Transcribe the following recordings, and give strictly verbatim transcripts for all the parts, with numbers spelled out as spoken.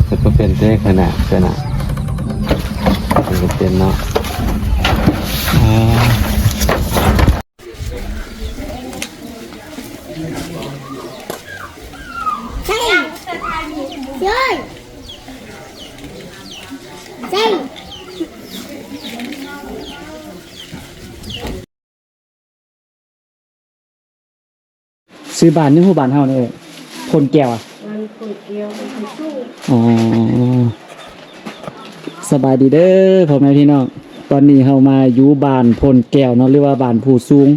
แต่ก็เป็นได้ขนาดขนาดมันก็เป็นเนาะอ่า ซื้อบ้านนี่ฮู้บ้านเฮานี่เอ้ยโพนแก้วอะบ้านโพนแก้วบ้านโพนสูงอ๋อ สบายดีเด้อพ่อแม่พี่น้อง ตอนนี้เฮามาอยู่บ้านโพนแก้วเนาะ หรือว่าบ้านผู้สูง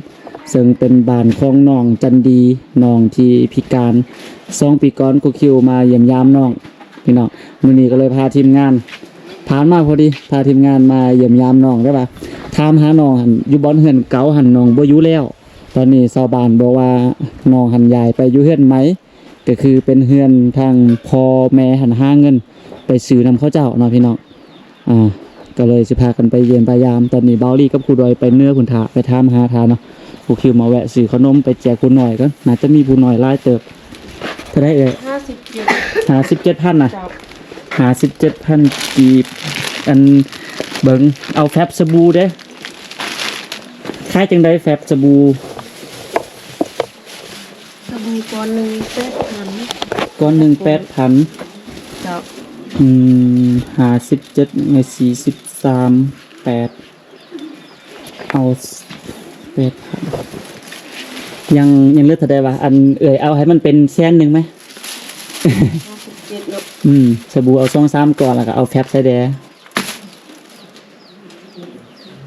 ซึ่งเป็นบ้านของน้องจันดี น้องที่พิการ สองปีก่อนครูคิวมาเยี่ยมยามน้อง พี่น้อง มื้อนี้ก็เลยพาทีมงาน ผ่านมาพอดี พาทีมงานมาเยี่ยมยามน้อง ได้ปะ ถามหาน้องหั่น อยู่บ่อนเฮือนเก่าหั่นน้องบ่อยู่แล้ว ตอนนี้ชาวบ้านบอกว่าน้องหั่นย้ายไปอยู่เฮือนใหม่ ก็คือเป็นเฮือนทางพ่อแม่หั่นหาเงินไปซื้อนำเขาเจ้าเนาะพี่น้อง อ่า ก็เลยสิพากันไปเยี่ยมไปยาม ตอนนี้บ่าวลีกับครูดอยไปเหนือพุ้นถ่า ไปถามหาถ่าเนาะ ครูคิวมาแวะซื้อขนมไปแจกครูน้อยก่อน น่าจะมีครูน้อยหลายเติบ เท่าใดเอ่ย ห้าสิบเจ็ด ห้าสิบเจ็ดพันนะ เจ้า ห้าสิบเจ็ดพันกีบ อัน เบิ่ง เอาแฟบสบู่เด้ ขายจั่งใดแฟบสบู่ สบู่ก้อนหนึ่งแปดพัน ก้อนหนึ่งแปดพัน เจ้า อืม ห้าสิบเจ็ด ไง สี่สิบสาม แปด เอา แปดพัน ยัง ยังเหลือเท่าใดวะ อันเอ่ยเอาให้มันเป็นแสนหนึ่งไหม ห้าสิบเจ็ดเนาะ อืม สบู่เอาสองสามก้อน แล้วก็เอาแฟบใส่แด่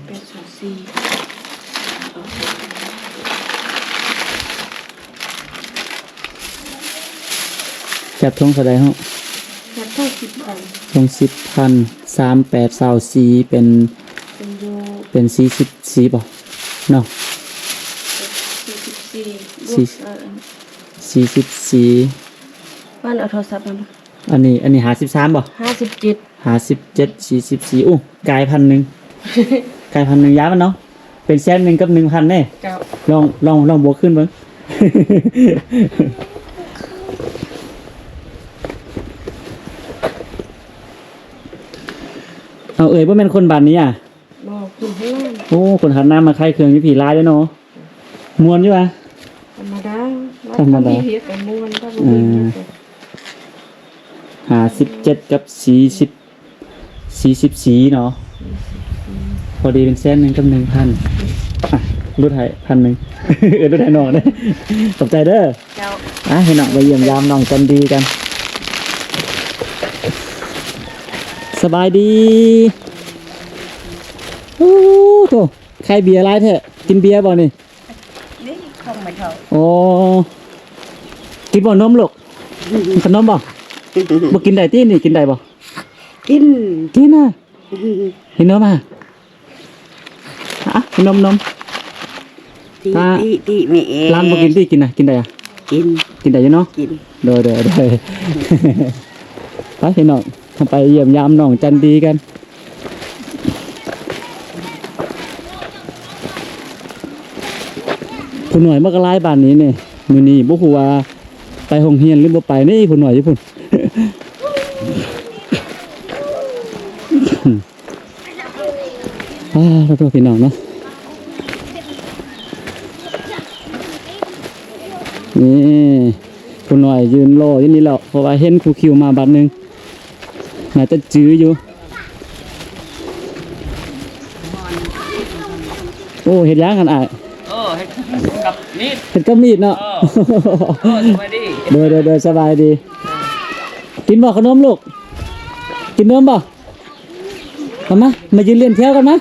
แปดศูนย์สี่ จับทงเท่าใดฮะ จับทงสิบพัน ทงสิบพัน สามแปดซาวสี่ เป็น เป็นอยู่ เป็นสี่สิบสี่ป่ะ เนาะ สี่สิบสี่ สี่ บวก เอ่อ สี่สิบสี่ บ้านเอาโทรศัพท์มา อันนี้ อันนี้ห้าสิบสามป่ะ ห้าสิบเจ็ด ห้าสิบเจ็ด สี่สิบสี่ อู้ กายพันหนึ่ง กายพันหนึ่ง ย้ายมันเนาะ เป็นแสนหนึ่งกับหนึ่งพันเนี่ย เจ้า ลอง ลอง ลองบวกขึ้นเบิ่ง เอาเอ่ย บ่แม่นคนบ้านนี้อ่ะ บ่ คนข้างล่าง โอ้ คนข้างล่างมาขายเครื่องอยู่พี้หลายเด้อเนาะ ม่วนอยู่วะ ธรรมดา ธรรมดา ถ้ามีเฮ็ดก็ม่วน ถ้าบ่มีเฮ็ดก็ อืม ห้าสิบเจ็ดกับสี่สิบ สี่สิบสี่เนาะ พอดีเป็นแสนหนึ่งกับหนึ่งพัน อ่ะ ลดให้พันหนึ่ง เออ ลดให้น้องเด้อ ขอบใจเด้อ เจ้า อ่ะ ให้น้องไปเยี่ยมยามน้องจันดีกัน สบายดี โอ้โธ่ ขายเบียร์หลายแท้ กินเบียร์บ่นี่ นี่ของมันเถาะ โอ้ กินบ่นมลูก ขนมบ่ บ่กินได้ตินี่ กินได้บ่ กิน กินนะ กินนมอ่ะ อ่ะ นม นม ติ อ่ะ ติ ติ แม่เอ๋ ร้านบ่กินติ กินนะ กินได้อ่ะ กิน กินได้อยู่เนาะ กิน โดย โดย โดย ไปพี่น้อง ไปเยี่ยมยามน้องจันดีกัน ผู้น้อยมากหลายบ้านนี้นี่ มื้อนี้บ่ฮู้ว่าไปโรงเรียนหรือบ่ไปนี่ ผู้น้อยอยู่พุ้น อ่า ขอโทษพี่น้องเนาะ นี่ ผู้น้อยยืนรออยู่นี่แล้ว เพราะว่าเห็นครูคิวมาบัดหนึ่ง น่าจะจื้ออยู่ โอ้ เฮ็ดหยังหั่นอ้าย เออ เฮ็ดกับมีด เฮ็ดกับมีดเนาะ เออ เออ สบายดี โดย โดย โดย สบายดี กินบ่ขนมลูก กินนมบ่ เอามา มายืนเรียงแถวกันมา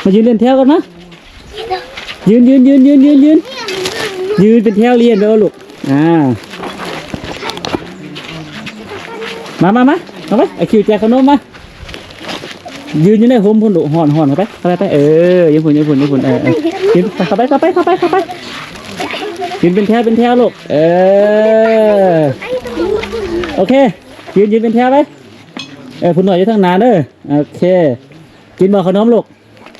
มายืนเรียงแถวกันมา ยืน ยืน ยืน ยืน ยืน ยืน ยืนเป็นแถวเรียงไปเอาลูก อ่า มา มา มา เอาไป ไอ้คิวแจกขนมมา ยืนอยู่ในโฮมพุ้นลูก ฮ้อน ฮ้อน เข้าไป เข้าไป ไป เออ ยืนพุ้น ยืนพุ้น ยืนพุ้น เออ เออ ยืน เข้าไป เข้าไป เข้าไป เข้าไป ยืนเป็นแถว เป็นแถวลูก เออ โอเค ยืน ยืนเป็นแถวไป เออ ผู้น้อยอยู่ทางหน้าเด้อ โอเค กินบ่ขนมลูก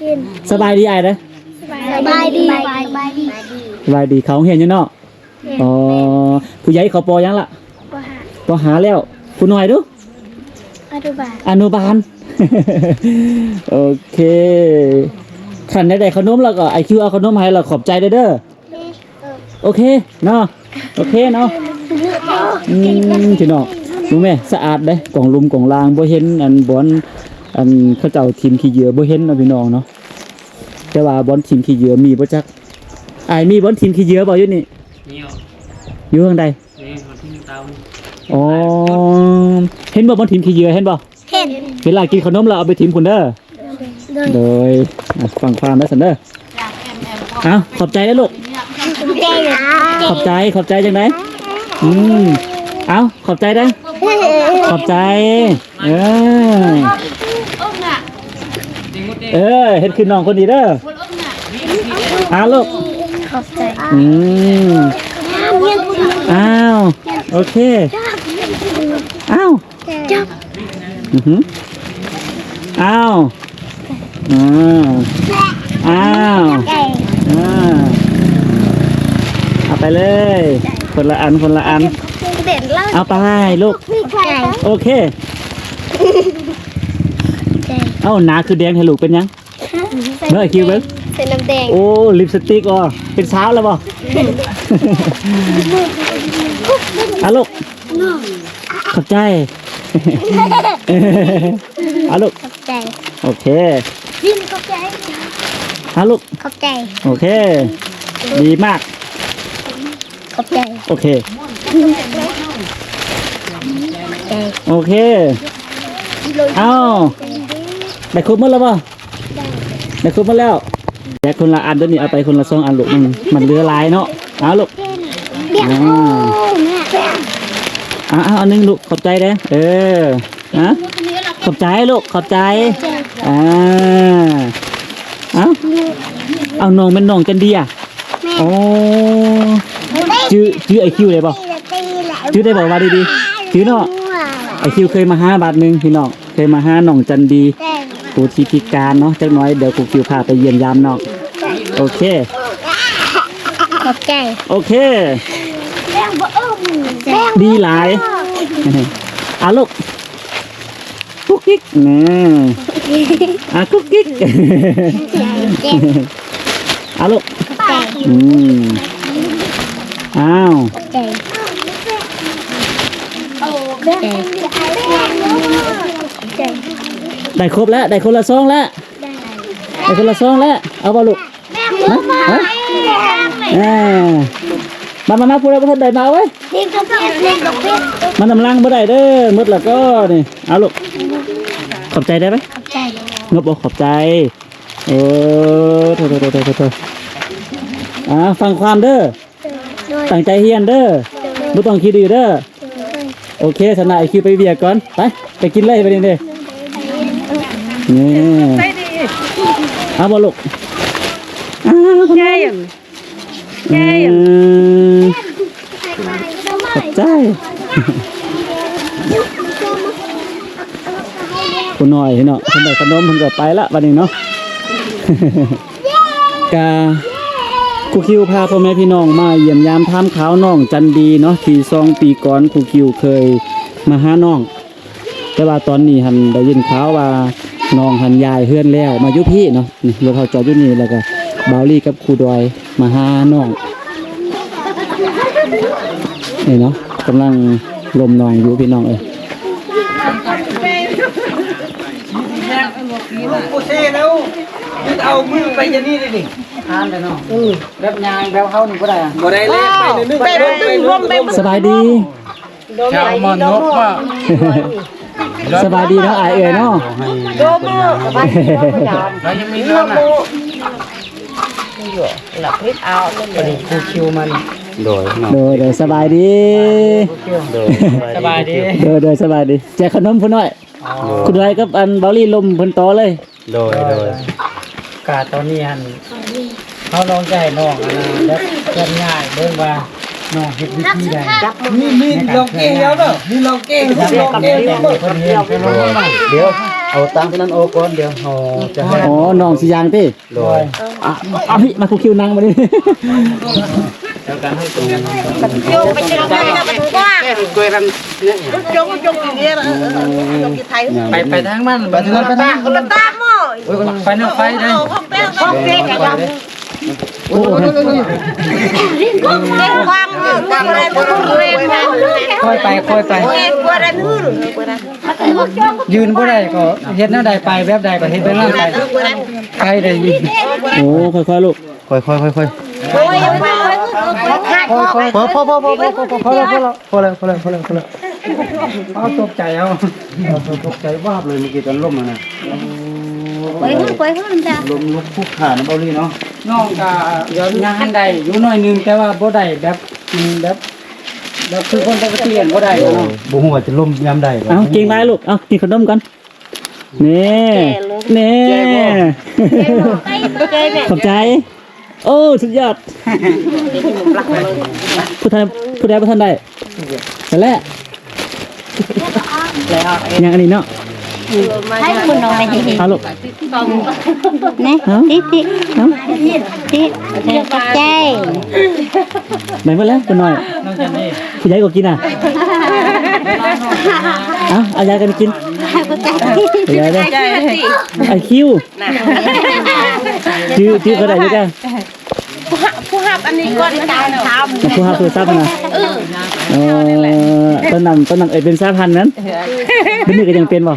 กิน สบายดีอ้ายเด้อ สบายดี สบายดี สบายดี เขาโรงเรียนอยู่เนาะ อ๋อ ผู้ใหญ่เขา ป.หยังล่ะ ป.ห้า ป.ห้า แล้ว ผู้น้อยดู อนุบาล อนุบาล โอเค คันได้ขนมแล้วก็ ไอคิว เอาขนมให้แล้วขอบใจเด้อเด้อ โอเคเนาะ โอเคเนาะ อืม พี่น้อง รู้ไหม สะอาดเด้ กองลุมกองลาง บ่เห็นอันบอน อันเขาเจ้าถิ่มขี้เหยื่อ บ่เห็นเนาะพี่น้องเนาะ แต่ว่าบอนถิ่มขี้เหยื่อมีบ่จัก อ้าย มีบอนถิ่มขี้เหยื่อบ่อยู่นี่ นี่เหรอ อยู่ทางใด นี่มันที่ตาม อ๋อ เห็นบ่บอนถิ่มขี้เหยื่อ เห็นบ่ เห็น เวลากินขนมแล้วเอาไปถิ่มพุ้นเด้อ โดย โดย อ่ะ ฟังความนะสันเด้อ เอ้า ขอบใจนะลูก ขอบใจนะ ขอบใจ ขอบใจจังได อืม เอ้า ขอบใจนะ ขอบใจ เออ เออ เฮ็ดคือน้องคนนี้เด้อ อ่าลูก ขอบใจ อืม อ้าว โอเค อ้าว จับ อือหือ อ้าว อ่า อ้าว อ่า เอาไปเลย คนละอัน คนละอัน เด่นแล้ว เอาไปลูก ขอบใจ โอเค ขอบใจ เอ้า หนาคือแดงให้ลูกเป็นหยัง เบิ่งไอคิวเบิ่ง ใส่น้ำแดง โอ้ ลิปสติกอ๋อ เป็นสาวแล้วบ่ อ่ะลูก ขอบใจ อ่ะลูก ขอบใจ โอเค พิมขอบใจ อ่ะลูก ขอบใจ โอเค ดีมาก ขอบใจ โอเค ขอบใจ โอเค เอ้า ได้ครบหมดแล้วบ่ ได้ครบหมดแล้ว แจกคนละอัน ตัวนี้เอาไปคนละสองอันลูก มัน มันเหลือหลายเนาะ เอาลูก เดี๋ยว อ่า แม่ อ่า เอาอันหนึงลูก ขอบใจเด้อ เออ ฮะ ขอบใจลูก ขอบใจ อ่า เอา เอาน้องเป็นน้องจันดีอะ แม่ โอ้ จื้อ จื้อไอคิวได้บ่ จื้อได้บ่ ว่าดีๆ จื้อเนาะ ไอคิวเคยมาหาบาทหนึ่งพี่น้อง เคยมาหาน้องจันดี ผู้ที่พิการเนาะ จักหน่อย เดี๋ยวครูคิวพาไปเยี่ยมยามน้อง โอเค ขอบใจ โอเค แม่งบ่เอิ้ม แม่งบ่ ดีหลาย อ่ะลูก กุ๊กกิ๊ก นี่ อ่ะ กุ๊กกิ๊ก อ่ะลูก อืม อ้าว ได้ครบแล้ว ได้คนละซองแล้ว ได้คนละซองแล้ว เอาบ่ลูก ฮะ ฮะ อ่า มา มา มา พูดแล้ว พูดได้มาเว้ย เล่นกับเพื่อน เล่นกับเพื่อน มันนำลังบ่ได้เด้อ หมดแล้วก็นี่ เอาลูก ขอบใจได้ไหม ขอบใจ นบบอกขอบใจ เออ โทษ โทษ โทษ โทษ โทษ อ่า ฟังความเด้อ โดย ตั้งใจเฮียนเด้อ โดย บ่ต้องขี้ดื้อเด้อ โดย โอเค สนะ ไอคิวไปเวียกก่อน ไป ไปกินเลยไปนี่เด้อ นี่ เอาบ่ลูก อ้าว ใช่ อืม ขอบใจ ผู้น้อยเนาะ เพิ่นได้ขนมเพิ่นก็ไปละบัดนี้เนาะ กะครูคิวพาพ่อแม่พี่น้องมาเยี่ยมยามถามข่าวน้องจันดีเนาะ ที่สองปีก่อนครูคิวเคยมาหาน้อง แต่ว่าตอนนี้หั้นได้ยินข่าวว่าน้องหั้นย้ายเฮือนแล้ว มาอยู่พี้เนาะ นี่รถเฮาจอดอยู่นี่ แล้วก็บ่าวลี่กับครูดอยมาหาน้อง นี่เนาะ กำลังลมน้องอยู่พี่น้องเอ้ย ลูกโปเซ่แล้ว เอามือไปอย่างนี้เลยดิ ทานเลยเนาะ อืม แบบยางแบบเฮานี่บ่ได้อะ บ่ได้เลย ไปหนึ่ง ไปหนึ่ง ไปหนึ่ง สบายดี เจ้าหมอนนกว่า สบายดีเนาะ อ้ายเอ๋ยเนาะ โดมเนาะ สบายดีเนาะ เรายังมีน้องนะ นี่อยู่ หลับพริกเอา พอดีครูคิวมัน โดยเนาะ โดย โดย สบายดี โดย สบายดี โดย โดย สบายดี แจกขนมผู้น้อย อ๋อ คุณไว้กับอันเบาลี่ลมเพิ่นต่อเลย โดย โดย กะตอนนี้หั่น เฮาลองจะให้น้องอันนั้นแบบเคลื่อนย้ายเบิ่งว่าน้องเฮ็ดวิธีใด มี มีลองเก้งแล้วเนาะ มีลองเก้ง ลองเก้ง เพิ่นเห็น เดี๋ยว เอาตังค์ตัวนั้นออกก่อน เดี๋ยวเฮาจะให้ อ๋อ น้องสิย่างติ โดย อ่ะ เอาพี่ มาครูคิวนั่งมาดิ โยงไปเชียงใหม่นะมันกว้าง โยง โยงอย่างเงี้ย เออ เออ เออ โยงที่ไทย ไป ไปทางมัน ไปทางนั้น ไปทางนั้น คนละตามหมด ไปเนาะ ไปเด้อ ห้องแป้ง ห้องแป้ง โอ้โห เล่นกว้าง เออกว้างอะไร ค่อยไป ค่อยไป เล่นกว้างอะไร ยืนบ่ได้ก็เฮ็ดแนวใดไป แบบใดก็เฮ็ดแบบนั้นไป ไปได้ โอ้ ค่อยๆ ลูก ค่อยๆ ค่อยๆ โอ้ย พอ พอ พอ พอ พอ พอ พอ พอแล้ว พอแล้ว พอแล้ว พอแล้ว พอแล้ว เอาตกใจเอา เอาตกใจวาบเลยเมื่อกี้ตอนล้มอะนะ ไปเถอะ ไปเถอะ มันจะ ล้มลุกคลุกคลานนะเบาลี่เนาะ น้องก็ยังหันได้อยู่หน่อยนึง แต่ว่าบ่ได้แบบ อืม แบบ แบบคือคนปกติอะบ่ได้เนาะ บ่ฮู้ว่าจะล้มยามใด เอา กินไปลูก เอา กินขนมก่อน นี่ แก่เลย นี่ แก่บ่ ขอบใจ โอ้ สุดยอด ผู้ใด ผู้ใดบ่ทันได้ นั่นแหละ ยังอันนี้เนาะ ให้คุณน้องไป เอาลูก นี่ เอา ติติ เอา ติขอบใจ ได้หมดแล้วคุณน้อย ผู้ใหญ่ก็กินอ่ะ เอา เอายายกันกิน ขอบใจ เอายายเด้อ ไอคิว น่ะ จื้อ จื้อเขาได้อยู่จ้ะ ผู้หับ ผู้หับอันนี้ก่อนตายนะ ผู้หับโทรศัพท์นะ เออ เออ ต้นนำ ต้นนำ เอ้ย เป็นสามพันนั้น เป็นนี่ก็ยังเป็นบ่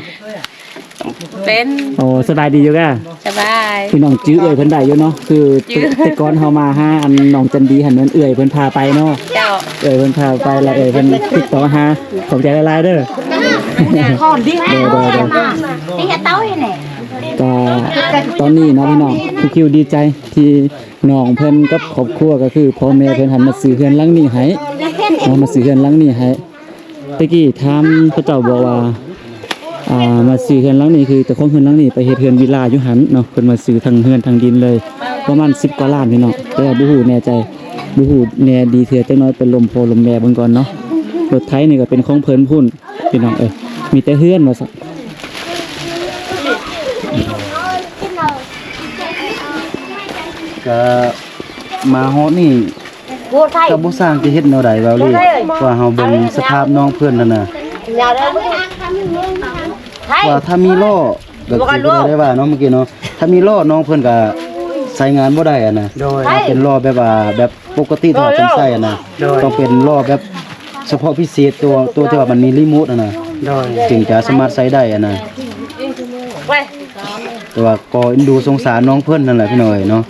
เป็น โอ้ สบายดีอยู่ก้า สบาย พี่น้องจื้อเอื้อยเพิ่นได้อยู่เนาะ คือ จื้อ แต่ แต่ก่อนเฮามาหาอันน้องจันดีหั่น แม่นเอื้อยเพิ่นพาไปเนาะ เจ้า เอื้อยเพิ่นพาไป แล้วเอื้อยเพิ่นติดต่อหา ขอบใจหลายๆ เด้อ ขอบดี เด้อ เด้อ เด้อ ที่เฮ็ดเต้าให้แหน่ ก็ตอนนี้เนาะพี่น้อง คือคิวดีใจที่น้องเพิ่นกับครอบครัว ก็คือพ่อแม่เพิ่นหันมาซื้อเฮือนหลังนี้ให้ เนาะ มาซื้อเฮือนหลังนี้ให้ ตะกี้ถามเขาเจ้าบอกว่า อ่า มาซื้อเฮือนหลังนี้ คือเจ้าของเฮือนหลังนี้ไปเฮ็ดเฮือนวิลล่าอยู่หั้นเนาะ เพิ่นมาซื้อทั้งเฮือนทั้งดินเลย ประมาณสิบกว่าล้านพี่น้อง แต่ว่าบ่ฮู้แน่ใจ บ่ฮู้แน่ดีเทื่อ จักหน่อยไปลมพ่อลมแม่เบิ่งก่อนเนาะ รถไถนี่ก็เป็นของเพิ่นพุ้นพี่น้องเอ้ย มีแต่เฮือนว่าซั่น ก็มาฮอดนี่ ก็บ่สร้างจะเฮ็ดแนวใดเว้าเลย ว่าเฮาเบิ่งสภาพน้องเพิ่นนั่นน่ะ ว่าถ้ามีล้อ ก็คือบ่ได้ว่าเนาะเมื่อกี้เนาะ ถ้ามีล้อน้องเพิ่นก็ใช้งานบ่ได้อะนะ โดย ถ้าเป็นล้อแบบว่าแบบปกติที่เฮาต้องใช้อะนะ โดย ต้องเป็นล้อแบบเฉพาะพิเศษ ตัว ตัวที่ว่ามันมีรีโมทอะนะ โดย จึงจะสามารถใช้ได้อะนะ แต่ว่าก็เอ็นดูสงสารน้องเพิ่นนั่นแหละพี่น้องเอ้ยเนาะ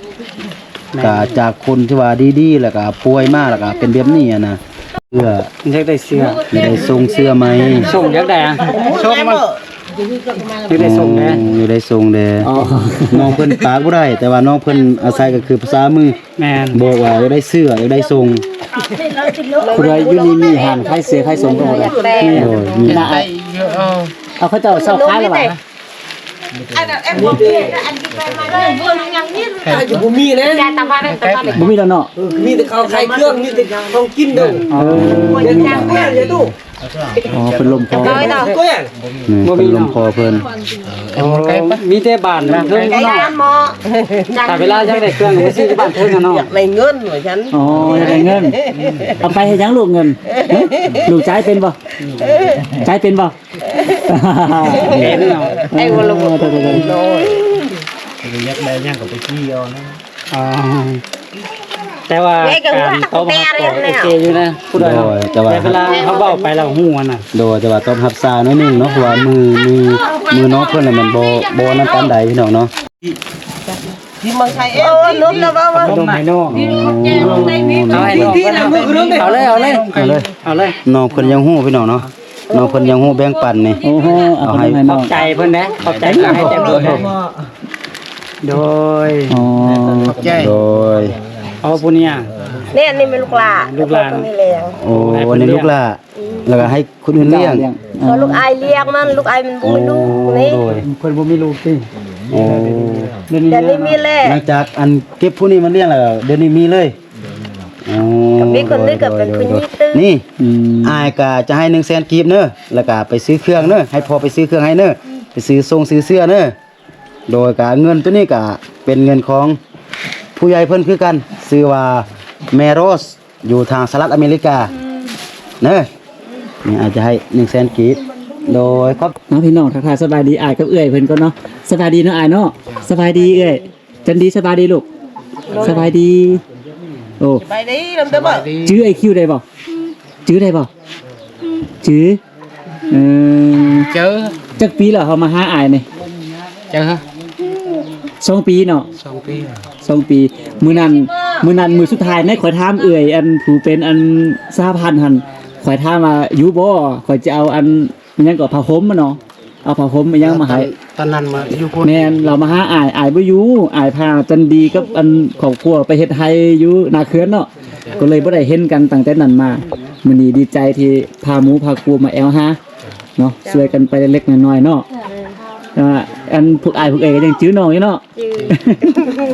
แม่น ก็จากคนที่ว่าดีๆ แล้วก็ป่วยมา แล้วก็เป็นแบบนี้อะนะ เสื้อ อยากได้เสื้อ อยากได้ทรงเสื้อใหม่ ส่งอยากได้อะ ส่งมัน อยากได้ส่งแน่ อ๋อ อยากได้ส่งแน่ อ๋อ น้องเพิ่นปากบ่ได้ แต่ว่าน้องเพิ่นอาศัยก็คือภาษามือ แม่น บอกว่าอยากได้เสื้อ อยากได้ส่ง ผู้ใดอยู่นี่มีร้านขายเสื้อขายส่งก็ได้ โอ้ย มี ได้ เอาเขาเจ้าเซาขายแล้วบ่ อันนั้นแอปพลิเคชันอันที่ไปมาได้เบอร์ยังนี่ อาจจะบ่มีนะ ยายตาบ้านตาบ้าน บ่มีแล้วเนาะ เออ มีแต่เขาขายเครื่อง มีแต่ของกินเด้อ อ๋อ เดี๋ยวดู อ๋อ เป็นลมคอ เดี๋ยวดู ก็อย่าง นี่ เป็นลมคอเพิ่น อ๋อ มีแต่บ้านเพิ่น ไก่ เนาะ บ้านหมอ แต่เวลาอยากได้เครื่อง ไปซื้อที่บ้านเพิ่นน่ะเนาะ อยากได้เงินว่าฉัน อ๋อ อยากได้เงิน เอาไปเฮ็ดหยังลูกเงิน ลูกจ่ายเป็นบ่ จ่ายเป็นบ่ เห็นเนาะ ไอ้วรวุฒิ โอ้ โดย โดย โดย อยากได้หยังก็ไปจี้เอานะ อ๋อ แต่ว่า เอ้ย ก็ การตอบรับก็ ก็ โอเคอยู่นะ ผู้ใดเนาะ โดย แต่ว่า แต่เวลาเขาเว้าไปแล้วฮู้อะนะ โดย แต่ว่าตอบรับช้าหน่อยหนึ่งเนาะ เพราะว่ามือ มือ มือน้องเพิ่นน่ะมันบ่ บ่นั่นปานใดพี่น้องเนาะ ที่เมืองไทย เอ้ย โอ้ นุ่มนะบ่าว ขนมให้น้อง เอาให้น้อง เอาเลย เอาเลย เอาเลย เอาเลย น้องเพิ่นยังฮู้พี่น้องเนาะ น้องเพิ่นยังฮู้แบ่งปันนี่ โอ้โห เอา เอาให้ ให้น้อง ขอบใจเพิ่นนะ ขอบใจเพิ่น ขอบใจเพิ่น โดย อ๋อ ขอบใจ โดย เอาผู้นี้อะ เนี่ย นี่เป็นลูกหลาน ลูกหลาน คนนี้แหละ โอ้ อันนี้ลูกหลาน แล้วก็ให้คนอื่นเลี้ยง เลี้ยง ก็ลูกอ้ายเลี้ยงมัน ลูกอ้ายมันบ่มีลูกนี่ โอ้ โดย เพิ่นบ่มีลูกติ โอ้ เดี๋ยวนี้ เดี๋ยวนี้มีแล้ว หลังจากอันเก็บผู้นี้มาเลี้ยงแล้ว เดี๋ยวนี้มีเลย อ๋อ มีคนหนึ่งก็เป็นผู้หญิงตื้อ นี่ อืม อ้ายก็จะให้หนึ่งแสนกีบเนาะ แล้วก็ไปซื้อเครื่องเนาะ ให้พ่อไปซื้อเครื่องให้เนาะ ไปซื้อส่งซื้อเสื้อเนาะ โดยการเงินตัวนี้ก็เป็นเงินของผู้ใหญ่เพิ่นคือกัน ชื่อว่าแม่โรส อยู่ทางสหรัฐอเมริกาเนอะ นี่อาจจะให้หนึ่งแสนกีบ โดยขอบ เนาะพี่น้อง ทักทายสบายดีอ้ายกับเอื้อยเพิ่นก่อนเนาะ สบายดีเนาะอ้ายเนาะ สบายดีเอื้อย จันดีสบายดีลูก สบายดี โอ้ สบายดี ลำเด้อบ่ จื้อไอ้คิวได้บ่ จื้อได้บ่ จื้อ เออ เจอ จักปีแล้วเฮามาหาอ้ายนี่ เจอ สองปีเนาะ สองปี สองปี มื้อนั้น มื้อนั้นมื้อสุดท้ายในข้อยถามเอื้อย อันผู้เป็นอันสหพันธ์หั่น ข้อยถามว่าอยู่บ่ ข้อยจะเอาอัน อิหยังก็ผ้าห่มอะเนาะ เอาผ้าห่มอิหยังมาให้ ตอน ตอนนั้นมาอยู่พุ้น แม่น เรามาหาอ้าย อ้ายบ่อยู่ อ้ายพาจันดีกับอันครอบครัวไปเฮ็ดไฮ่อยู่นาเขื่อนเนาะ ก็เลยบ่ได้เห็นกันตั้งแต่นั้นมา มื้อนี้ดีใจที่พาหมู่พาครัวมาแอวหาเนาะ ช่วยกันไปเล็กๆน้อยๆเนาะ อ่า อันพวกอ้ายพวกเอื้อยก็ยังจื้อน้องอยู่เนาะ จื้อ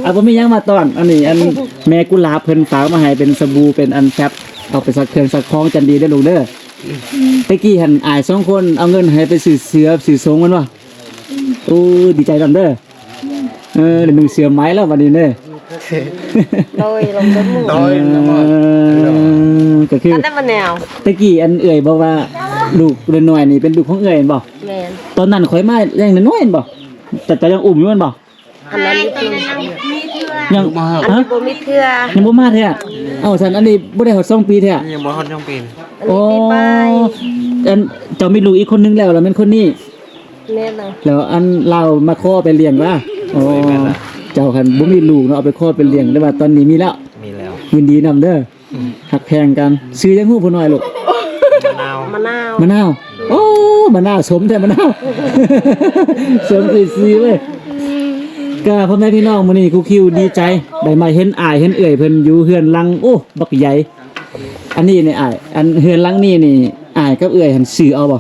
อ่ะ บ่มีหยังมาต้อน อันนี้ อันแม่กุหลาบเพิ่นฝากมาให้เป็นสบู่ เป็นอันแฟบ เอาไปซักเครื่องซักของจันดีเด้อลูกเด้อ ตะกี้หั่นอ้ายสองคนเอาเงินให้ไปซื้อเสื้อซื้อสงมันบ่ โอ้ ดีใจนำเด้อ เออ ได้นุ่งเสื้อใหม่แล้วบัดนี้เด้อ โดย ลงเด้อ โดย เออ ก็คือ ตอนนั้นมันแนว ตะกี้อันเอื้อยบอกว่าลูกน้อยๆนี่เป็นลูกของเอื้อยแม่นบ่ แม่น ตอนนั้นข้อยมายังน้อยๆแม่นบ่ แต่เจ้ายังอุ้มอยู่แม่นบ่ อันนั้นนี่คือ ยัง ลูกมา อันนี้ ฮะ บ่มีเทื่อ ยังบ่มาเทื่อ เอ้า ซั่นอันนี้บ่ได้ฮอดสองปีเทื่อ ยังบ่ฮอดสองปี อันนี้ปีปลาย อันเจ้ามีลูกอีกคนหนึ่งแล้ว แล้วแม่นคนนี้ แม่นล่ะ แล้วอันลาวมาขอไปเลี้ยงล่ะ โอ้ แม่นล่ะ เจ้าคันบ่มีลูกเนาะ เอาไปขอไปเลี้ยง แต่ว่าตอนนี้มีแล้ว มีแล้ว ยินดีนำเด้อ ฮักแพงกัน ชื่อหยังฮู้ผู้น้อยลูก มะนาว มะนาว มะนาว โอ้ มะนาวสมแท้มะนาว สมอีหลีเว้ย ก็พ่อแม่พี่น้อง มื้อนี้ครูคิวดีใจ ได้มาเห็นอ้ายเห็นเอื้อยเพิ่นอยู่เฮือนหลัง โอ้ บักใหญ่ อันนี้นี่อ้าย อันเฮือนหลังนี้นี่ อ้ายกับเอื้อยหั่นซื้อเอาบ่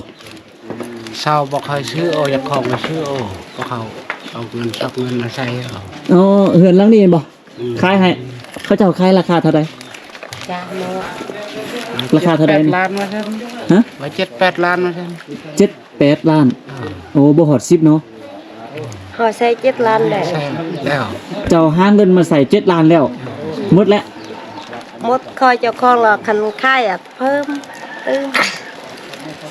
เช่าบ่ค่อยซื้อเอา อยากของก็ซื้อเอา เพราะเขาเอาเงิน เอาเงินมาใช้เอา อ๋อ เฮือนหลังนี้แม่นบ่ อืม ขายให้ เขาเจ้าขายราคาเท่าใด จ้าเนาะ ราคาเท่าใด เจ็ดแปดล้านว่าซั่น ฮะ ว่าเจ็ดแปดล้านว่าซั่น เจ็ดแปดล้าน อ่า โอ้ บ่ฮอดสิบเนาะ ฮอดใส่เจ็ดล้านแล้ว ใช่แล้ว เจ้าหาเงินมาใส่เจ็ดล้านแล้ว หมดแล้ว หมด คอยเจ้าของละ คันขายอะ เพิ่ม เติม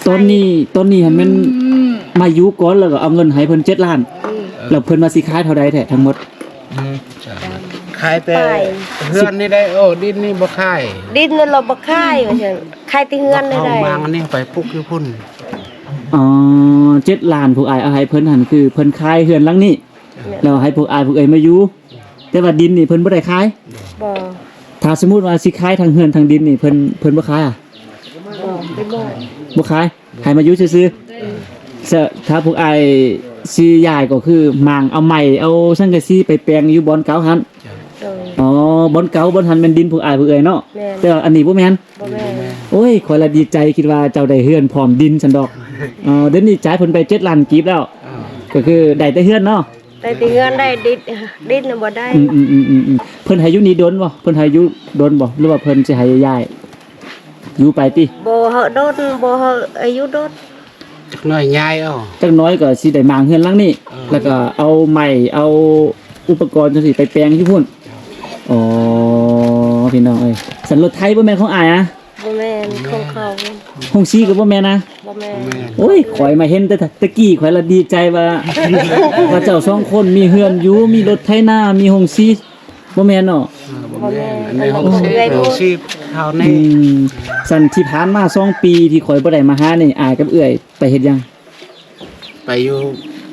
ตอนนี้ ตอนนี้หั่นแม่น อืม มาอยู่ก่อน แล้วก็เอาเงินให้เพิ่นเจ็ดล้าน อืม แล้วเพิ่นว่าสิขายเท่าใดแท้ทั้งหมด อืม จ้ะ ขายแต่ ไป เฮือนนี่ได้ โอ้ ดินนี่บ่ขาย ดินนั่นเราบ่ขายว่าซั่น ขายแต่เฮือนนี่ได้ เอามางอันนี้ไปปลูกอยู่พุ้น อ๋อ เจ็ดล้าน พวกอ้ายเอาให้เพิ่นหั่น คือเพิ่นขายเฮือนหลังนี้ แม่น แล้วให้พวกอ้ายพวกเอื้อยมาอยู่ แต่ว่าดินนี่เพิ่นบ่ได้ขาย บ่ ถ้าสมมุติว่าสิขายทั้งเฮือนทั้งดินนี่ เพิ่น เพิ่นบ่ขายอะ บ่ บ่ บ่ขาย ให้มาอยู่ซื่อๆ เสอะ ถ้าพวกอ้ายสิย้ายก็คือมางเอาไม้ เอาสังกะสีไปแปลงอยู่บ่อนเก่าหั่น เออ อ๋อ บ่อนเก่าบ่อนหั่นแม่นดินพวกอ้ายพวกเอื้อยเนาะ แม่น แต่ว่าอันนี้บ่แม่น บ่แม่น โอ้ย ข้อยละดีใจ คิดว่าเจ้าได้เฮือนพร้อมดินซั้นดอก เออ เดี๋ยวนี้จ่ายเพิ่นไปเจ็ดล้านกีบแล้ว อ่า ก็คือได้แต่เฮือนเนาะ ได้แต่เฮือน ได้ดิน ดินน่ะบ่ได้ อืมๆๆๆๆ เพิ่นให้อยู่นี่ดนบ่ เพิ่นให้อยู่ดนบ่ หรือว่าเพิ่นสิให้ย้าย อยู่ไปติ บ่ให้ดน บ่ให้อายุดน จักหน่อยย้ายเอา จักหน่อยก็สิได้มางเฮือนหลังนี้ เออ แล้วก็เอาไม้ เอาอุปกรณ์จั่งซี้ไปแปลงอยู่พุ้น อ๋อ พี่น้องเอ้ย สันรถไถบ่แม่นของอ้ายอะ บ่แม่นของเขา ฮงซีก็บ่แม่นนะ บ่แม่น บ่แม่น โอ้ย ข้อยมาเห็นแต่ตะกี้ ข้อยละดีใจว่า ว่าเจ้าสองคนมีเฮือนอยู่ มีรถไถนา มีฮงซี บ่แม่นเนาะ เออ บ่แม่น บ่แม่น อันนี้ อันนี้ ฮงซี เอื้อย ฮงซีเท่านี้ อืม สันที่ผ่านมาสองปีที่ข้อยบ่ได้มาหานี่ อ้ายกับเอื้อยไปเฮ็ดหยัง ไปอยู่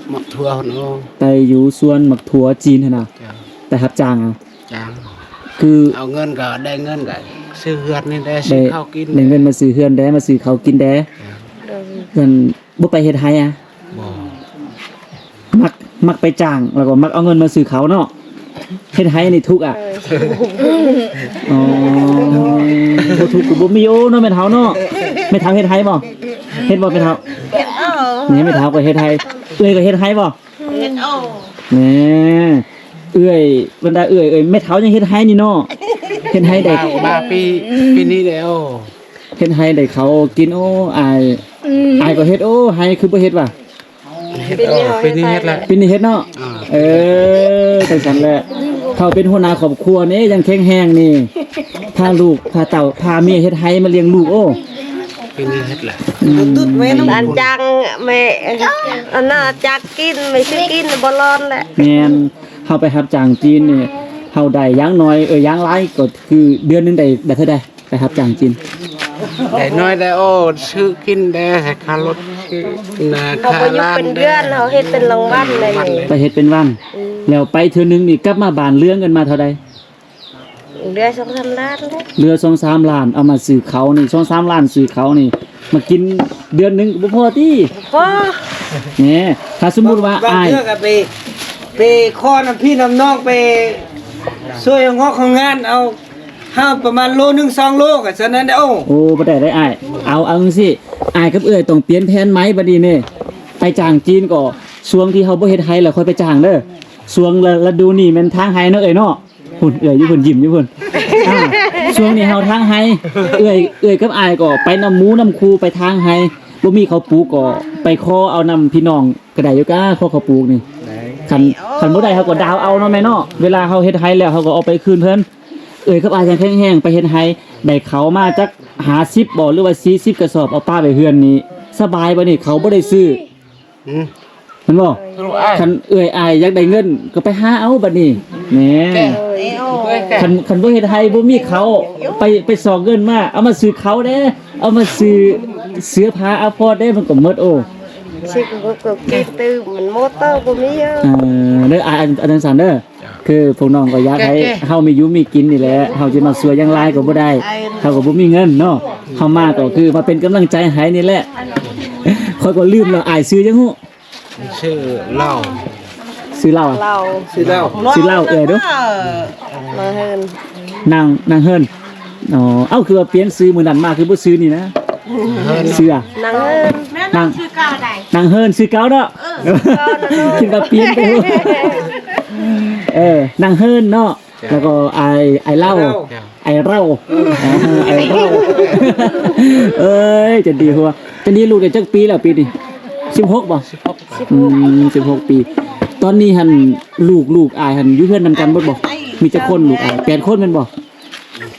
หมากถั่วเนาะ ไปอยู่สวนหมากถั่วจีนหั่นน่ะ จ้ะ ไปรับจ้างเอา จ้าง คือ เอาเงินก็ได้เงินก็ซื้อเฮือนนี่ได้ ได้ ซื้อข้าวกิน ได้เงินมาซื้อเฮือนได้ มาซื้อข้าวกินได้ จ้ะ เพิ่นบ่ไปเฮ็ดไฮ่อะ บ่ มัก มักไปจ้าง แล้วก็มักเอาเงินมาซื้อข้าวเนาะ เฮ็ดไฮ่นี่ทุกข์อะ เออ อ๋อ บ่ทุกข์ก็บ่มี โอ้ เนาะ แม่เฒ่าเนาะ แม่เฒ่าเฮ็ดไฮ่บ่ เฮ็ดบ่แม่เฒ่า เฮ็ดเอา นี่แม่เฒ่าก็เฮ็ดไฮ่ เอื้อยก็เฮ็ดไฮ่บ่ เฮ็ดเอา แหม เอื้อย บรรดาเอื้อย เอื้อย แม่เฒ่ายังเฮ็ดไฮ่นี่เนาะ เฮ็ดไฮ่ได้ มา มาปี ปีนี้แล้ว เฮ็ดไฮ่ได้ข้าวกิน โอ้ อ้าย อืม อ้ายก็เฮ็ด โอ้ ไฮ่คือบ่เฮ็ดวะ เฮ็ด เออ ปีนี้เฮ็ดแล้ว ปีนี้เฮ็ดเนาะ อ่า เออ จังซั่นแหละ เขาเป็นหัวหน้าครอบครัวนี่ยังแข็งแรงนี่ พาลูกพาเต้าพาเมียเฮ็ดไฮ่มาเลี้ยงลูก โอ้ ปีนี้เฮ็ดแหละ อืม ตุ๊ดๆ แม่น้อง อันจังแม่ อันน่าจักกิน แม่ซื้อกินบ่ร้อนแหละ แม่น เฮาไปรับจ้างจีนนี่ เฮาได้อย่างน้อย เออ อย่างหลายก็คือเดือนหนึ่งได้ ได้เท่าใด ไปรับจ้างจีน ได้น้อยได้ โอ้ ซื้อกินได้ ให้ค่ารถ ซื้อนา เขา ค่า ก็อยู่ ร้าน เป็นเดือน ได้ เขาเฮ็ดเป็นรางวัลเลย ไปเฮ็ดเป็นวัน อืม แล้วไปเทื่อหนึ่งนี่กลับมาบ้านเหลือเงินมาเท่าใด เหลือสองสามล้านเลย เหลือสองสามล้าน เอามาซื้อข้าวนี่ สองสามล้านซื้อข้าวนี่ มากินเดือนหนึ่งก็บ่พอติ พอ แหม ถ้าสมมุติว่า บาง อ้าย เทื่อก็ไป ไปขอน้ำพี่น้ำน้องไปช่วยงอกของงานเอา ห้าประมาณโลหนึ่งสองโลก็เท่านั้นเด้อ โอ้ โอ้ บ่ได้ได้อ้าย เอา เอาจั่งซี้ อ้ายกับเอื้อยต้องเปลี่ยนแผนใหม่บัดนี้นี่ ไปจ้างจีนก็ ช่วงที่เฮาบ่เฮ็ดไฮ่แล้วค่อยไปจ้างเด้อ ช่วงฤ ฤดูนี้แม่นทางไฮ่เนาะเอื้อยเนาะ พุ่น เอื้อยอยู่พุ่น ยิ้มอยู่พุ่น อ่า ช่วงนี้เฮาทางไฮ่ เอื้อย เอื้อยกับอ้ายก็ไปนำหมู่นำครูไปทางไฮ่ บ่มีข้าวปลูกก็ไปขอเอานำพี่น้องก็ได้อยู่กา ขอข้าวปลูกนี่ ได้ คัน คันบ่ได้เฮาก็ดาวเอาเนาะแม่เนาะ เวลาเฮาเฮ็ดไฮ่แล้วเฮาก็เอาไปคืนเพิ่น เอื้อยกับอ้ายจั่งแข็งแรงไปเฮ็ดไฮ่ ได้ข้าวมาจักห้าสิบบ่ หรือว่าสี่สิบกระสอบ เอาปะไว้เฮือนนี่ สบายบัดนี้ ข้าวบ่ได้ซื้อ อืม แม่นบ่ ลูกอ้าย คันเอื้อยอ้ายอยากได้เงินก็ไปหาเอาบัดนี้ แหม แกะ คัน คันบ่เฮ็ดไฮ่บ่มีข้าว ไป ไปซอกเงินมา เอามาซื้อข้าวแด่ เอามาซื้อเสื้อผ้าอาภรณ์แด่ มันก็หมด โอ้ สิก็ ก็กินตื่มมันหมดเต้าบ่มีเยอะ เออ เด้อ อ่า อัน อันนั้นสั่นเด้อ คือพวกน้องก็อยากให้ แกะ เฮามีอยู่มีกินนี่แหละ เฮาจะมาช่วยอย่างหลายก็บ่ได้ เฮาก็บ่มีเงินเนาะ เฮามาก็คือมาเป็นกำลังใจให้นี่แหละ ข้อยก็ลืมแล้ว อ้ายชื่อหยังฮู้ ชื่อเหล้า ชื่อเหล้าอะ เหล้า ชื่อเหล้า ชื่อเหล้า เอ่ยดู นางเฮิน นาง นางเฮิน อ๋อ เอ้า คือว่าเปลี่ยนชื่อมื้อนั้นมา คือบ่ชื่อนี่นะ ชื่ออะ นางเฮิน นาง นางเฮินชื่อเก่าเนาะ เออ ชื่อเก่าเนาะ คิดว่าเปลี่ยนไป เออ นางเฮินเนาะ จ้ะ แล้วก็ไอ้ ไอ้เหล้า เหล้า ไอ้เหล้า เออ ไอ้เหล้า เอ้ย จันดีหัว จันดีลูกได้จักปีแล้วปีนี้ สิบหกบ่ สิบหก อืม สิบหกปี ตอนนี้หั่นลูก ลูกอ้ายหั่นอยู่เฮือนนำกันเบิดบ่ มีจักคนลูกอ้าย แปดคนแม่นบ่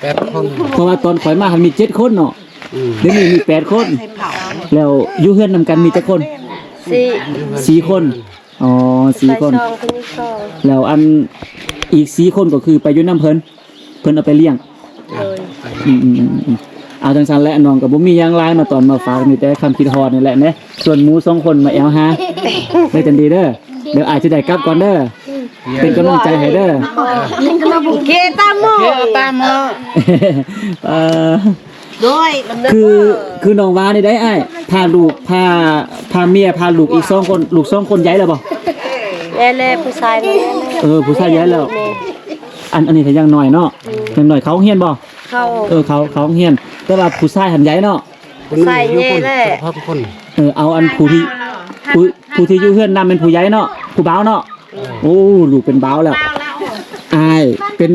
แปดคน เพราะว่าตอนข้อยมาหั่นมีเจ็ดคนเนาะ อืม เดี๋ยวนี้มีแปดคน แล้วอยู่เฮือนนำกันมีจักคน สี่ สี่คน อ๋อ สี่คน ชายสอง ผู้หญิงสอง แล้วอันอีกสี่คนก็คือไปอยู่นำเพิ่น เพิ่นเอาไปเลี้ยง โดย อืมๆๆๆ เอาจั่งซั่นแหละ น้องก็บ่มีหยังหลายมาตอนมาฝาก มีแต่คำคิดฮอดนี่แหละเด้ ส่วนหมู่สองคนมาแอวหา เด้อจันดีเด้อ เดี๋ยวอ้ายสิได้กลับก่อนเด้อ เป็นกำลังใจให้เด้อ เกตามหมอ เกตามหมอ เอ่อ โดย คือ คือน้องว่านี่ได้อ้าย พาลูก พา พาเมีย พาลูกอีกสองคน ลูกสองคนใหญ่แล้วบ่ แม่และผู้ชายนั่นแหละ เออ ผู้ชายใหญ่แล้ว แม่ อัน อันนี้ก็ยังน้อยเนาะ อืม ยังน้อย เข้าโรงเรียนบ่ เข้า เออ เข้า เข้าโรงเรียน แต่ว่าผู้ชายหั่นใหญ่เนาะ ใส่เยอะแหละ พร้อมคน เออ เอาอันผู้ที่ ผู้ ผู้ที่อยู่เฮือนนำเป็นผู้ใหญ่เนาะ ผู้บ่าวเนาะ โอ้ ลูกเป็นบ่าวแล้ว อ้ายเป็น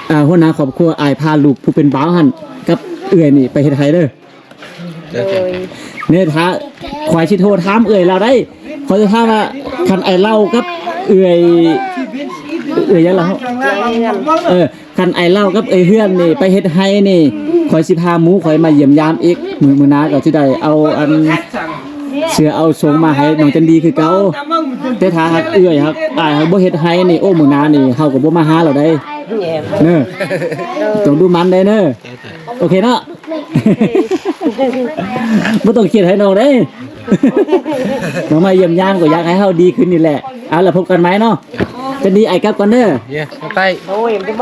อ่า หัวหน้าครอบครัว อ้ายพาลูกผู้เป็นบ่าวหั่นกับเอื้อยนี่ไปเฮ็ดไฮ่เด้อ โดย เนี่ย ถ้าข้อยสิโทรถามเอื้อยลาวได้ ข้อยสิถามว่า คันอ้ายเหล้ากับเอื้อย เอื้อยหยังล่ะ เออ คันอ้ายเหล้ากับเอื้อยเฮือนนี่ไปเฮ็ดไฮ่นี่ ข้อยสิพาหมู่ข้อยมาเยี่ยมยามอีก มื้อ มื้อหน้าก็สิได้เอาอัน เสื้อเอาส่งมาให้น้องจันดีคือเก่า แต่ถ้าหากเอื้อยหากอ้ายหากบ่เฮ็ดไฮ่นี่ โอ้ มื้อหน้านี่เฮาก็บ่มาหาลาวได้ เน้อ ต้องดูมันได้เน้อ โอเคเนาะ บ่ต้องเครียดให้น้องเด้ น้องมาเยี่ยมยามก็อยากให้เฮาดีขึ้นนี่แหละ เอาล่ะ พบกันใหม่เนาะ จันดี อ้ายกลับก่อนเด้อ เย้ ไป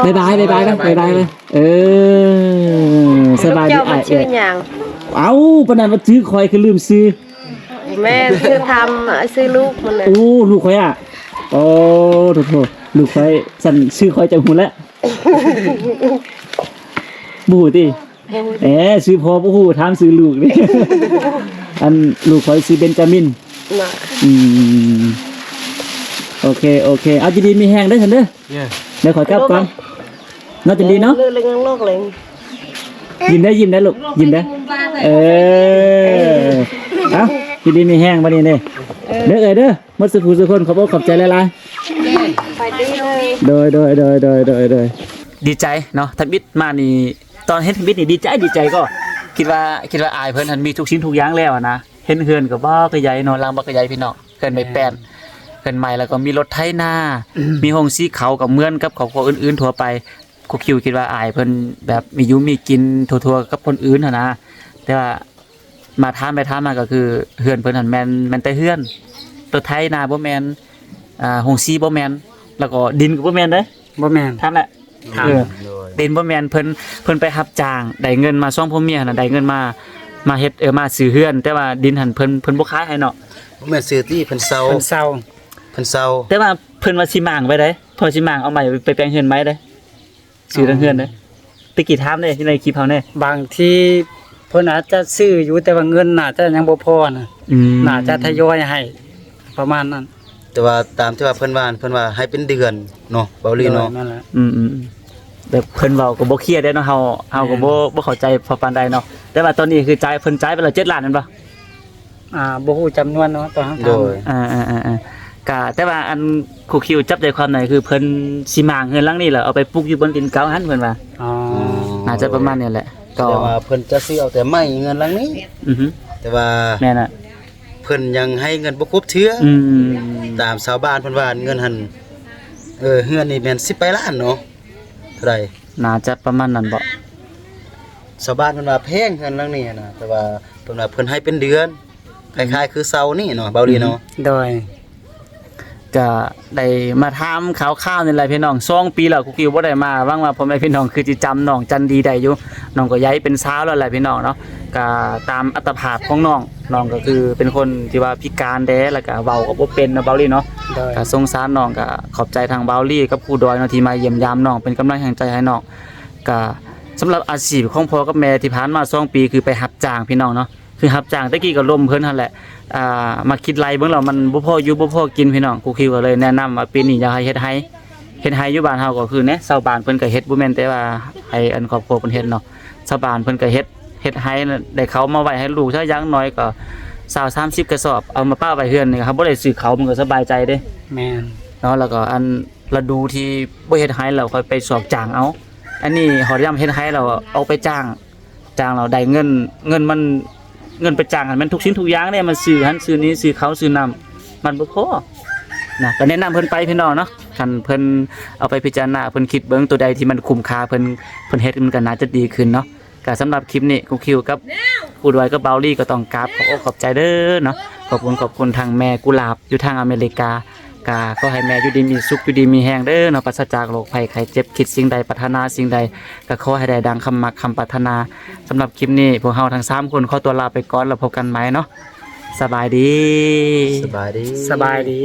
บ๊ายบาย บ๊ายบาย บ๊ายบาย เออ สบายดี เจ้ามัน อ้าย ชื่อหยัง เอ้า ปานนั้นว่าชื่อข้อยคือลืมชื่อ แม่น ชื่อทำ ชื่อลูกมันน่ะ โอ้ ลูกข้อยอะ โอ้ โถๆ ลูกข้อย ซั่นชื่อข้อยจะฮู้แล้ว บ่ฮู้ติ บ่ฮู้ เอ๊ะ ชื่อพ่อบ่ฮู้ ถามชื่อลูกนี่ อันลูกข้อยชื่อเบนจามิน น่ะ อืม โอเค โอเค เอาอยู่ดีมีแฮงเด้อซั่นเด้อ เย้ เดี๋ยวข้อยกลับก่อน เนาะจันดีเนาะ เลิกเลิกเลิกเลย ยิ้มได้ ยิ้มได้ลูก ยิ้มได้ เออ เอาอยู่ดีมีแฮงบัดนี้เด้อ เด้อเอ้ยเด้อ หมดสุผู้สุคน ขอบอกขอบใจหลายๆ ไปดีเลย โดย โดย โดย ดีใจเนาะ ทำอิฐมานี่ ตอนเห็นทำอิฐนี่ดีใจ ดีใจก็ คิดว่า คิดว่าอ้ายเพิ่นหั้นมีทุกสิ่งทุกอย่างแล้วอะนะ เห็นเฮือนก็บักใหญ่เนาะ หลังบักใหญ่พี่น้อง เฮือนไม้แป้น เฮือนไม้ แล้วก็มีรถไถนา มีโฮงสีข้าวก็เหมือนกับครอบครัวอื่นๆทั่วไป ครูคิวคิดว่าอ้ายเพิ่นแบบมีอยู่มีกินทั่วๆกับคนอื่นหั้นนะ แต่ว่า มาถามไปถามมาก็คือเฮือนเพิ่นหั้นแม่น แม่นแต่เฮือน รถไถนาบ่แม่น อ่า โฮงสีบ่แม่น แล้วก็ดินก็บ่แม่นเด้ บ่แม่น ถามแหละ ถาม เออ โดย ดินบ่แม่น เพิ่น เพิ่นไปรับจ้าง ได้เงินมาสองผัวเมียหั้นนะ ได้เงินมา มาเฮ็ด เออ มาซื้อเฮือน แต่ว่าดินหั้นเพิ่น เพิ่นบ่ขายให้เนาะ บ่แม่นซื้อติ เพิ่นเช่า เพิ่นเช่า เพิ่นเช่า แต่ว่าเพิ่นว่าสิหมางไว้เด้ เพิ่นว่าสิหมางเอาใหม่ไปแปลงเฮือนใหม่เด้ ซื้อทั้งเฮือนเด้ ตะกี้ถามเด้ อยู่ในคลิปเฮาเด้ บางทีเพิ่นอาจจะซื้ออยู่ แต่ว่าเงินน่าจะยังบ่พอนะ อืม น่าจะทยอยให้ ประมาณนั้น แต่ว่าตามที่ว่าเพิ่นว่า เพิ่นว่าให้เป็นเดือนเนาะ เบาลีเนาะ โดย นั่นแหละ อืมๆ แบบเพิ่นเว้าก็บ่เคลียร์เด้เนาะ เฮา เฮาก็บ่ แม่น บ่เข้าใจพอปานใดเนาะ แต่ว่าตอนนี้คือจ่าย เพิ่นจ่ายไปแล้วเจ็ดล้านแม่นบ่ อ่า บ่ฮู้จำนวนเนาะ ตอนเฮาถาม โดย อ่าๆๆๆ ก็แต่ว่าอันครูคิวจับใจความได้คือเพิ่นสิหมางเฮือนหลังนี้แล้วเอาไปปลูกอยู่บนดินเก่าหั้นเพิ่นว่า อ๋อ น่าจะประมาณนี้แหละ ก็ แต่ว่าเพิ่นจะซื้อเอาแต่ไม้เฮือนหลังนี้ อือฮึ แต่ว่า แม่นอะ เพิ่นยังให้เงินบ่ครบเทื่อ อืม ตามชาวบ้านเพิ่นว่าเงินหั้น เออ เฮือนนี่แม่นสิบปลายล้านเนาะ เท่าใด น่าจะประมาณนั้นบ่ ชาวบ้านเพิ่นว่าแพงเฮือนหลังนี้นะ แต่ว่าเพิ่นว่าเพิ่นให้เป็นเดือน คล้ายๆคือเช่านี่เนาะ เบาลีเนาะ โดย ก็ได้มาถามข่าวๆนี่แหละพี่น้อง สองปีแล้วครูคิวบ่ได้มา หวังว่าพ่อแม่พี่น้องคือสิจำน้องจันดีได้อยู่ น้องก็ใหญ่เป็นสาวแล้วแหละพี่น้องเนาะ ก็ตามอัตภาพของน้อง น้องก็คือเป็นคนที่ว่าพิการแด้ แล้วก็เว้าก็บ่เป็นเนาะ เบาลีเนาะ โดย ก็สงสารน้อง ก็ขอบใจทางเบาลีกับครูดอยเนาะ ที่มาเยี่ยมยามน้อง เป็นกำลังแรงใจให้น้อง ก็สำหรับอาชีพของพ่อกับแม่ที่ผ่านมาสองปีคือไปรับจ้างพี่น้องเนาะ คือรับจ้าง แต่กี้ก็ล้มเพิ่นหั้นแหละ อ่า มาคิดไล่เบิ่งแล้วมันบ่พออยู่บ่พอกินพี่น้อง ครูคิวก็เลยแนะนำว่าปีนี้อยากให้เฮ็ดไฮ่ เฮ็ดไฮ่อยู่บ้านเฮาก็คือเนี่ย ชาวบ้านเพิ่นก็เฮ็ด บ่แม่นแต่ว่าให้อันครอบครัวเพิ่นเฮ็ดเนาะ ชาวบ้านเพิ่นก็เฮ็ด เฮ็ดไฮ่น่ะ ได้ข้าวมาไว้ให้ลูก ซะอย่างน้อยก็ซาวสามสิบกระสอบ เอามาปะไว้เฮือนนี่ เฮาบ่ได้ซื้อข้าวมันก็สบายใจเด้ แม่น เนาะ แล้วก็อันฤดูที่บ่เฮ็ดไฮ่แล้วค่อยไปสอบจ้างเอา อันนี้ฮอดยามเฮ็ดไฮ่แล้วเอาไปจ้าง จ้างแล้วได้เงิน เงินมัน เงินไปจ้างหั้นมันทุกสิ่งทุกอย่างเด้ มันซื้อหั้นซื้อนี้ ซื้อข้าวซื้อน้ำ มันบ่พอนะ ก็แนะนำเพิ่นไปพี่น้องเนาะ คันเพิ่นเอาไปพิจารณา เพิ่นคิดเบิ่งตัวใดที่มันคุ้มค่า เพิ่น เพิ่นเฮ็ดมันก็น่าจะดีขึ้นเนาะ ก็สำหรับคลิปนี้ครูคิวกับครูดอยกับเบาลีก็ต้องกราบขอบอกขอบใจเด้อเนาะ ขอบคุณ ขอบคุณทางแม่กุหลาบอยู่ทางอเมริกา ก็ขอให้แม่อยู่ดีมีสุข อยู่ดีมีแฮงเด้อเนาะ ปราศจากโรคภัยไข้เจ็บ คิดสิ่งใดปรารถนาสิ่งใด ก็ขอให้ได้ดังคำมักคำปรารถนา สำหรับคลิปนี้พวกเฮาทั้งสามคนขอตัวลาไปก่อน แล้วพบกันใหม่เนาะ สบายดี สบายดี สบายดี